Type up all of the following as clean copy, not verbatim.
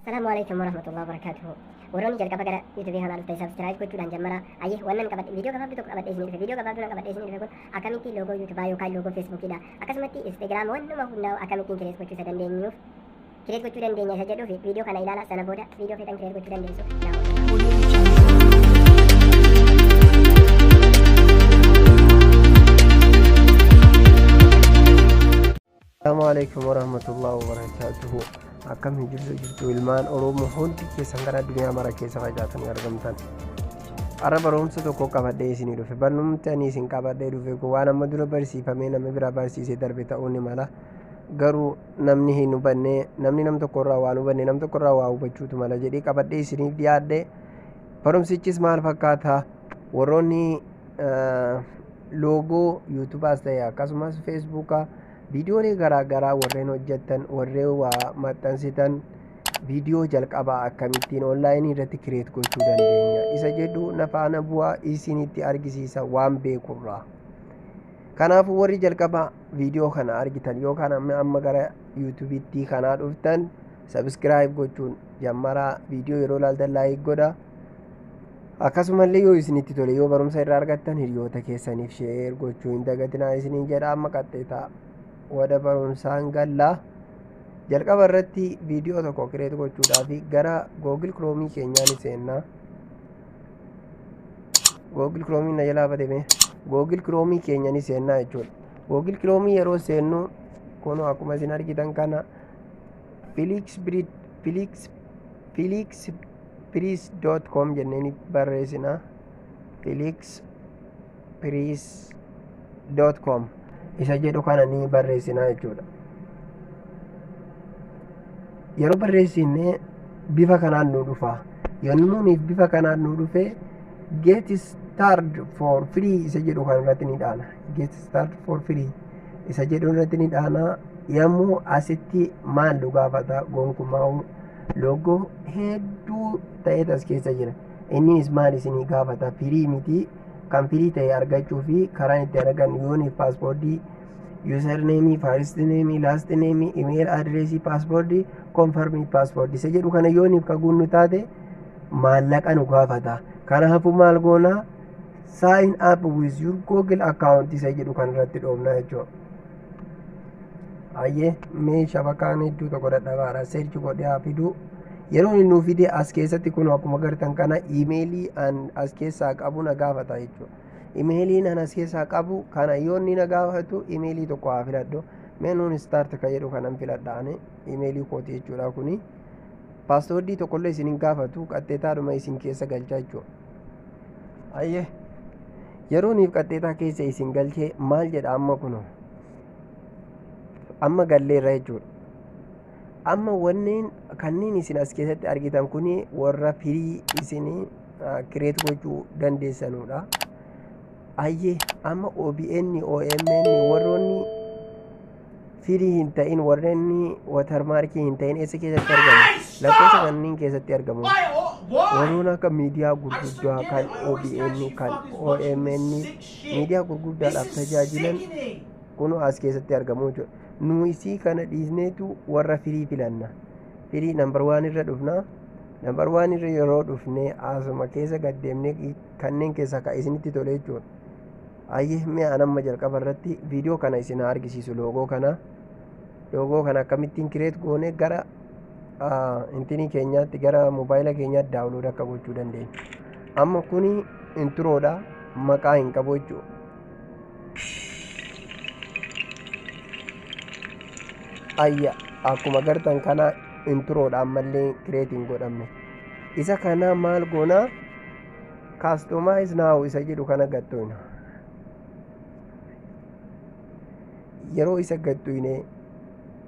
Asalaamu alaikum warahmatullahi wabarakatuhu. Warroonni jalqaba gara YouTubeii kanaa dhuftan, subscribe gochuudhaan jammara. Ayyee, wannan qabadhe viidiyoo gabaabduu tokko qabadhee isinii dhufe. Viidiyoo gabaabduu qabadhee isinii dhufe kun akkamitti logo YouTubeaa yookaan logo Facebookiidha. Akkasumatti Instagram, wannuma hundaa'u akkamittiin create gochuu isa dandeenyuuf, create gochuu dandeenya isa jedhuuf viidiyoo kana ilaala. Sana booda viidiyoo feetan create gochuu dandeessu. Naa. Assalamu alaikum warahmatullahi wabarakatuhu. Akkam jirtu jirtu ilmaan Oromoo hundi keessan gara addunyaa mara keessa facaatanii argamtan? Har'a barumsa tokko qabadhee isinii dhufe. Barumsi ani isin qabadhee dhufe kun waan amma dura barsiifamee namni biraa barsiisee darbe ta'uu ni mala. Garuu namni hin hubanne, namni nam tokko irraa waan hubanne nam tokko irraa waa hubachuutu mala jedhee qabadhee isiniif dhiyaadhe. Barumsichis maal fakkaata? Warroonni logo YouTubeaas ta'e akkasumas Facebookaa, viidiyoolee garaa garaa warreen hojjettan, warreen waa maxxansitan, viidiyoo jalqabaa akkamittiin onlineii irratti create gochuu dandeenya isa jedhu na faana bu'aa, isinitti argisiisa waan beekurraa. Kanaafuu warri jalqaba viidiyoo kana argitan yookaan amma amma gara YouTubeitti kanaa dhuftan, subscribe gochuun jammaraa. Viidiyoo yeroo ilaaltan like godha. Akkasumallee yoo isinitti tole, yoo barumsa irraa argattan, hiriyoota keessaniif share gochuu hin dagatinaa isiniin jedha. Amma qaxxeetaa wada barumsaan gallaa. Jalqaba irratti viidiyoo tokko create gochuudhaaf gara Google Chromeii keenyaa ni seennaa. Google Chromeii na jalaa bademe. Google Chromeii keenya ni seennaa jechuudha. Google Chromeii yeroo seennu, kunoo akkuma isin argitan kana, Flix Flixpress.com jennee ni barreessina. Flixpress.com isa jedhu kana ni barreessina jechuudha. Yeroo barreessine bifa kanaan nu dhufa. Yommuu nuuf bifa kanaan nu dhufe, "Get start for free" isa jedhu kan irratti ni dhaana. "Get start for free" isa jedhu irratti ni dhaana. Yommuu asitti maal nu gaafata? Gonkumaa logo hedduu ta'etu as keessa jira. Innis maal isinii gaafata? Free miti. Kan free ta'e argachuu fi karaan itti argan yooniif passwordii, usernameii, first nameii, last nameii, email addressii, passwordii, confirmii passwordii isa jedhu kana yooniif ka guunnu taate, maallaqa nu gaafata. Kanaafuu maal goonaa? "Sign up with your Google account" isa jedhu kan irratti dhoofna jechuudha. Ayyee, mee shabakaan hedduu tokko dadhabaadha. Search godhee haa fiduu. Yeroo inni nuu fide, as keessatti kun akkuma gartan kana emailii an as keessaa qabu na gaafata jechuudha. Emailiin an as keessaa qabu kana yoo inni na gaafatu, emailii tokko haa filadhu. Mee nuun start ka jedhu kanan filadhaane, emailii kooti jechuudha kuni. Passwordii tokkollee isin hin gaafatu, qaxxeetaadhuma isin keessa galchaa jechuudha. Ayyee, yeroo niif qaxxeetaa keessa isin galchee maal jedha amma? Kuno amma galleerra jechuudha. Amma wanneen kanneen isin as keessatti argitan kuni warra free isin create gochuu dandeessanudha. Ayyee, amma OBN, OMN, warroonni free hin ta'in, warreen watermarkii hin ta'in eessa keessatti argamu? Lakkoofsa kanneen keessatti argamu. Warroon akka miidiyaa gurguddaa kan OBN, kan OMN, miidiyaa gurguddaadhaaf tajaajilan kun as keessatti argamu jechuudha. Nu isii kana dhiisneetu warra free filanna. Free number one irra dhufna. Number one irra yeroo dhufne, asuma keessa gaddeemnee kanneen keessaa ka isinitti tole jechuudha. Ayyee, mi'a an amma jalqaba irratti viidiyoo kana isin haa argisiisu. Logo kana akkamittiin create goone gara intinii keenyaatti, gara mobaayila keenyaatti download akka gochuu dandeenya. Amma kuni introdha, maqaa hin qabu jechuudha. Ayya, akkuma gartan kana introdha, ammallee create hin godhamne. Isa kana maal goonaa? "Customize now" isa jedhu kana gattoyna. Yeroo isa gattoyne,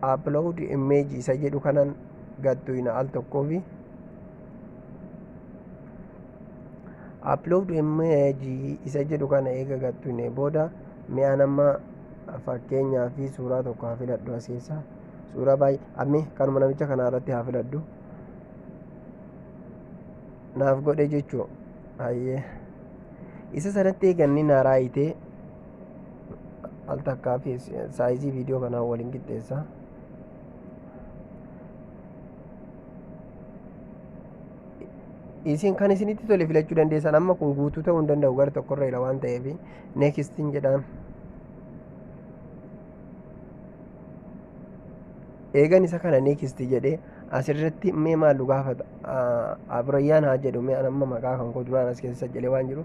"Upload image" isa jedhu kanan gattoyna al tokkoofi. "Upload image" isa jedhu kana eega gattoyne booda, mi'a nama fakkeenyaa fi suuraa tokko haa filadhu. As keessaa suuraa baay'ee amme kanuma namicha kana irratti haa filadhu, naaf godhe jechuu. Ayyee, isa sanatti eeganni naa raayitee al takkaa fi sizeii viidiyoo kanaa waliin qixxeessa. Isin kan isinitti tole filachuu dandeessan. Amma kun guutuu ta'uu hin danda'u, gara tokkorra jira waan ta'eef nextiin jedhaan. Eegan isa kana next jedhee, asirratti mee maal nu gaafata? Aburayyaan haa jedhu. Mee amma maqaa kan koo duraan as keessa jedhee waan jiru,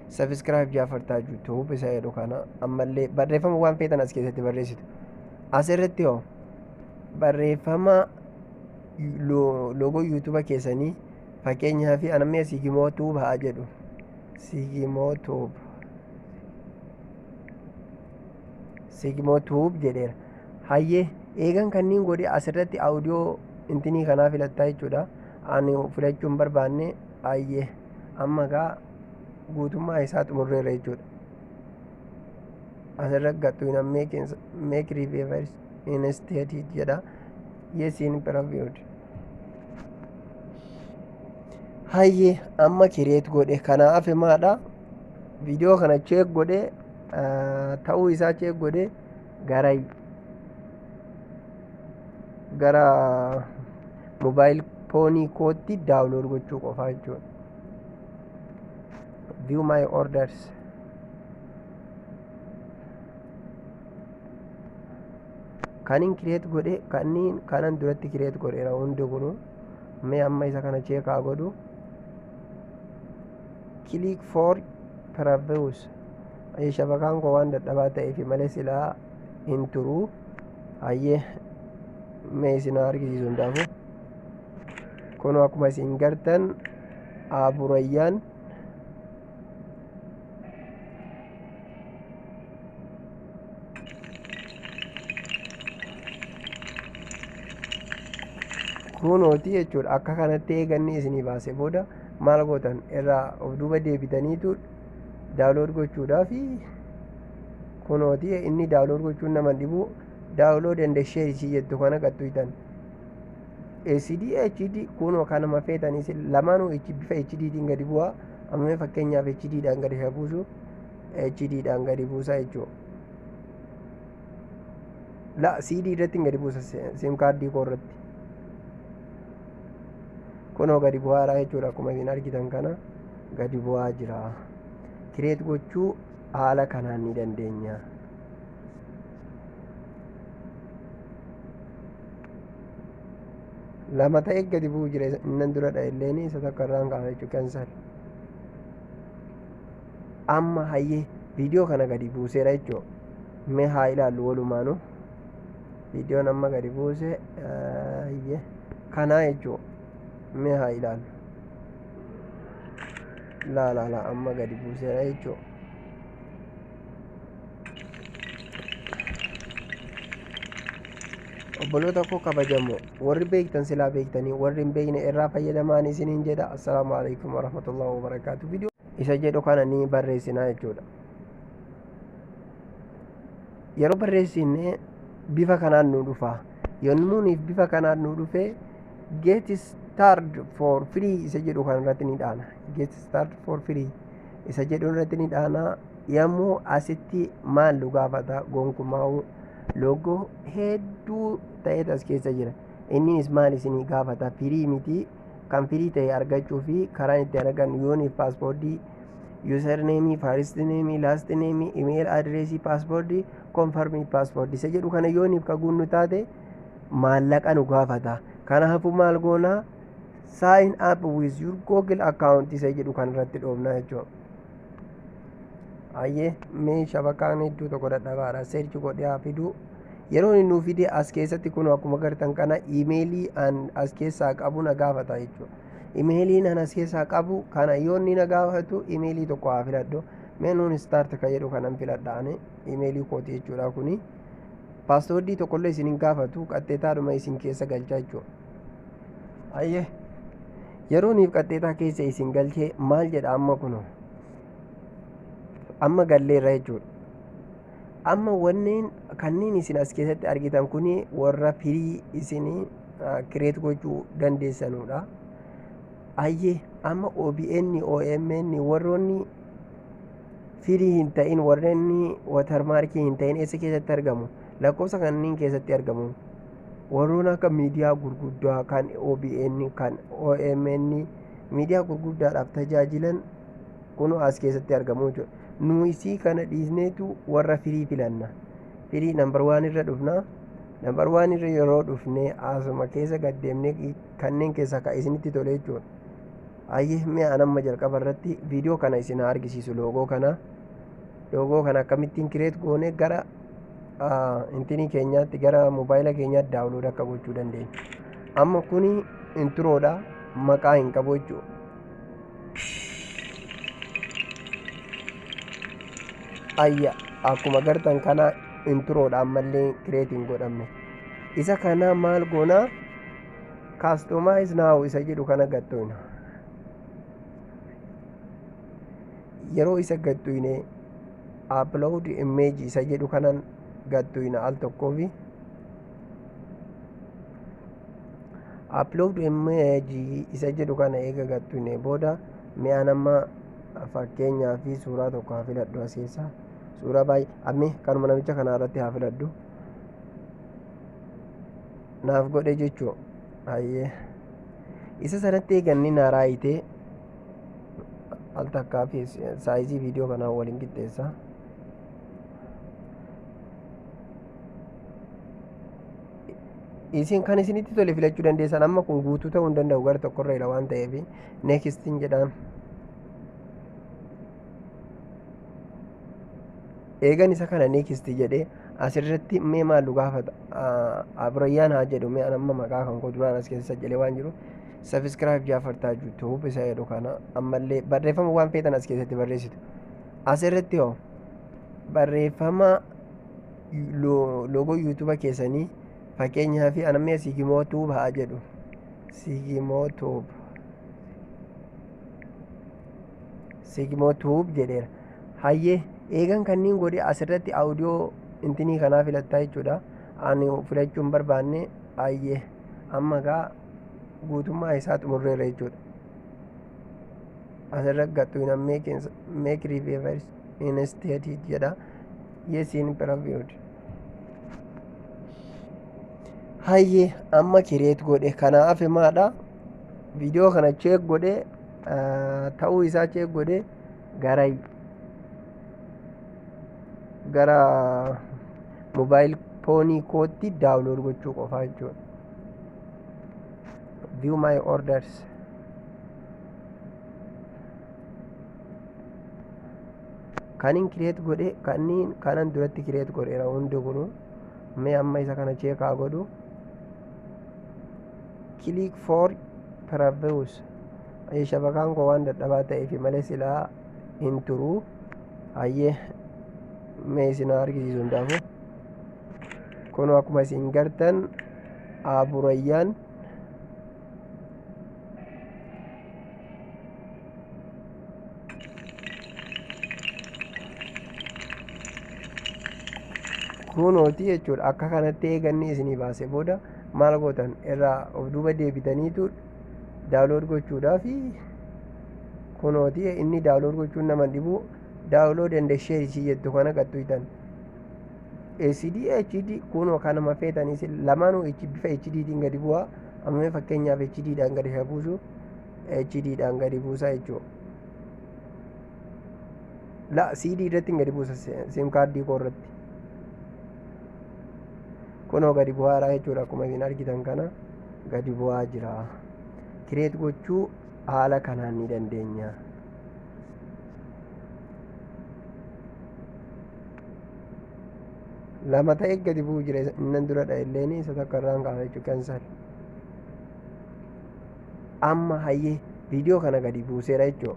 subscribe Jaafar Taajuu Tube isa jedhu kana. Ammallee barreeffama waan feetan as keessatti barreessitu. Asirratti hoo barreeffama logo YouTubea keessanii, fakkeenyaaf anammee Sigimoo Tube haa jedhu, Sigimoo Tube, Sigimoo Tube jedheera. Hayyee, eegan kanneen godhe, asirratti audio intinii kanaa filattaa jechuudha. Ani filachuu hin barbaanne. Hayyee, amma gaa guutummaa isaa xumurreera jechuudha. Asirra gattu make reviewers instead jedha. Yes in previewed. Hayyee, amma create godhe. Kanaaf maadha, viidiyoo kana check godhe, ta'uu isaa check godhe, gara mobile phoneii kootti download gochuu qofaa jechuudha. View my orders. Kanin create godhe kanneen kanan duratti create godheera hundi kunu. Mee amma isa kana check haa godhu. Click for previews. Shabakaan koo waan dadhabaa ta'eef malee silaa hin turu. Hayyee, mee isin argisiisu hundaafu. Kun akkuma isin gartan Aburayyaan kunooti jechuudha. Akka kanatti eeganni isinii baase booda maal gootan? Irraa of duuba deebitaniitu download gochuudhaaf kunooti inni download gochuun nama dhibu. Download and share isii jettu kana qaxxuytan. SD, HD kunoo kanuma feetanis lamaanuu bifa HD tiin gadi bu'a. Amma fakkeenyaaf HD dhaan gadi haa buusu. HD dhaan gadi buusa jechuudha. La, CD irratti gadi buusa, SIM cardii koo irratti. Kunoo gadi bu'aadha jechuudha. Akkuma isin argitan kana gadi bu'aa jira. Create gochuu haala kanaan ni dandeenya. Lama ta'e gadi bu'uu jira. Innan dura illeen isa takka irraan kaasa jechuudha. Cancel. Amma hayyee, viidiyoo kana gadi buuseera jechuudha. Mee haa ilaallu walumaanuu. Viidiyoon amma gadi buuse hayyee kanaa jechuudha. Mee haa ilaallu. Laa laa laa, amma gadi buuseera jechuudha. Obboloota koo kabajamoo, warri beektan silaa beektanii, warri hin beekne irraa fayyadamaan isiniin jedha. Assalaamu alaikum warahmatullahi wabarakaatu. Viidiyoo isa jedhu kana ni barreessinaa jechuudha. Yeroo barreessine bifa kanaan nu dhufa. Yommuu bifa kanaan nu dhufe, get start for free isa jedhu kana irratti ni dhaana. Get start for free isa jedhu irratti ni dhaana. Yommuu asitti maal nu gaafata? Gonkumaa logo hedduu ta'etu as keessa jira. Innis maal isinii gaafata? Free miti. Kan free ta'e argachuu fi karaan itti argannu yooniif passwordii, usernameii, first nameii, last nameii, email addressii, passwordii, confirmii passwordii isa jedhu kana yooniif ka guunnu taate maallaqa nu gaafata. Kanaafuu maal goonaa? Sign up with your Google account isa jedhu kan irratti dhoofna jechuudha. Ayyee, mee shabakaan hedduu tokko dadhabaadha. Search godhee haa fiduu. Yeroo inni nuu fide as keessatti kun akkuma gartan kana emailii an as keessaa qabu na gaafata jechuudha. Emailiin an as keessaa qabu kana yoo inni na gaafatu, emailii tokko haa filadhu. Mee nuun start ka jedhu kanan filadha ani, emailii kooti jechuudha kuni. Passwordii tokkollee isin hin gaafatu, qaxxeetaadhuma isin keessa galchaa jechuudha. Ayyee, yeroo niif qaxxeetaa keessa isin galchee maal jedha amma? Kuno amma galleerra jechuudha. Amma wanneen kanneen isin as keessatti argitan kuni warra free isin create gochuu dandeessanudha. Ayyee, amma OBN, OMN, warroonni free hin ta'in, warreen watermarkii hin ta'in eessa keessatti argamu? Lakkoofsa kanneen keessatti argamu. Warroon akka miidiyaa gurguddaa kan OBN, kan OMN, Miidiyaa gurguddaadhaaf tajaajilan kun as keessatti argamu jechuudha. Nu isii kana dhiisneetu warra free filanna. Free number one irra dhufna. Number one irra yeroo dhufne, asuma keessa gaddeemnee kanneen keessaa ka isinitti tole jechuudha. Ayyee, mi'a anamma jalqaba irratti viidiyoo kana isin haa argisiisu. Loogoo kana akkamittiin create goone gara intinii keenyaatti, gara mobaayila keenyaatti download akka gochuu dandeenya. Amma kuni intiroodha, maqaa hin qabu jechuudha. Ayya, akkuma gartan kana intiroodha, ammallee create hin godhamne. Isa kana maal goonaa? Customize now isa jedhu kana gattoyna. Yeroo isa gattoyne, upload image isa jedhu kanan gattoyna al tokkoofi. Upload image isa jedhu kana eega gattoyne booda, mi'a nama fakkeenyaa fi suuraa tokko haa filadhu. As keessa suuraa baay'ee amme kanuma namicha kana irratti haa filadhu. Naaf godhe jechuu. Hayyee, isa sanatti eeganni naa raayitee al takkaa fi saayizii viidiyoo kanaa waliin qixxeessa. Isin kan isinitti tole filachuu dandeessan. Amma kun guutuu ta'uu hin danda'u, gara tokkorra jira waan ta'eef nextiin jedhaan. Eegan isa kana next jedhee, asirratti mee maal gaafata? Aburayyaan haa jedhu. Mee amma maqaa kan koo duraan as keessa jedhee waan jiru, subscribe Jaafar Taajuu Tube isa jedhu kana. Ammallee barreeffama waan feetan as keessatti barreessitu. Asirratti hoo barreeffama loogoo yuutuuba keessanii, fakkeenyaa fi anammee Sigimoo Tube haa jedhu, Sigimoo Tube, Sigimoo Tube jedheera. Hayyee, eegan kanneen godhe, asirratti audio intinii kanaa filattaa jechuudha. Ani filachuu hin barbaanne. Hayyee, amma gaa guutummaa isaa xumurreera jechuudha. Asirra gattuun make reverse instead jedha. Yes in preview. Hayyee, amma create godhe. Kanaaf maadha, viidiyoo kana check godhe, ta'uu isaa check godhe, gara mobile phoneii kootti download gochuu qofaa jechuudha. View my orders. Kanin create godhe kanniin kanan duratti create godheera hundi kunu. Mee amma isa kana check haa godhu. Click for previews. Shabakaan koo waan dadhabaa ta'eef malee silaa hin turu. Hayyee, mee isin argisiisu hundaafu. Kun akkuma isin gartan Aburayyaan kunooti jechuudha. Akka kanatti eeganni isinii baase booda maal gootan? Irraa of duuba deebitaniitu download gochuudhaaf kunooti inni download gochuun nama dhibu. Download and share isii jettu kana qaxxuytan. SD, HD kunoo kanuma feetan isin lamaanuu bifa HD tiin gadi bu'aa. Amma fakkeenyaaf HD dhaan gadi haa buusu. HD dhaan gadi buusaa jechuudha. La CD irratti gadi buusa, SIM kaardii koo irratti. Kunoo gadi bu'aadha jechuudha. Akkuma isin argitan kana gadi bu'aa jira. Create gochuu haala kanaan ni dandeenya. Lama ta'e gadi bu'uu jira. Innan dura illeen isa takka irraan kaasa jechuudha. Cancel. Amma hayyee, viidiyoo kana gadi buuseera jechuudha.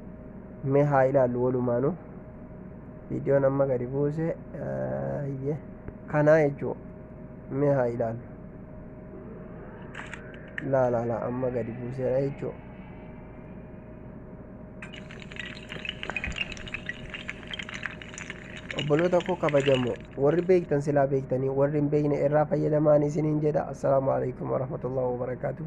Mee haa ilaallu walumaanuu. Viidiyoon amma gadi buuse hayyee kanaa jechuudha. Mee haa ilaallu. Laa laa laa, amma gadi buuseera jechuudha. Obboloota koo kabajamoo, warri beektan silaa beektanii, warri hin beekne irraa fayyadamaan isiniin jedha. Assalaamu alaikum warahmatullahi wabarakaatu.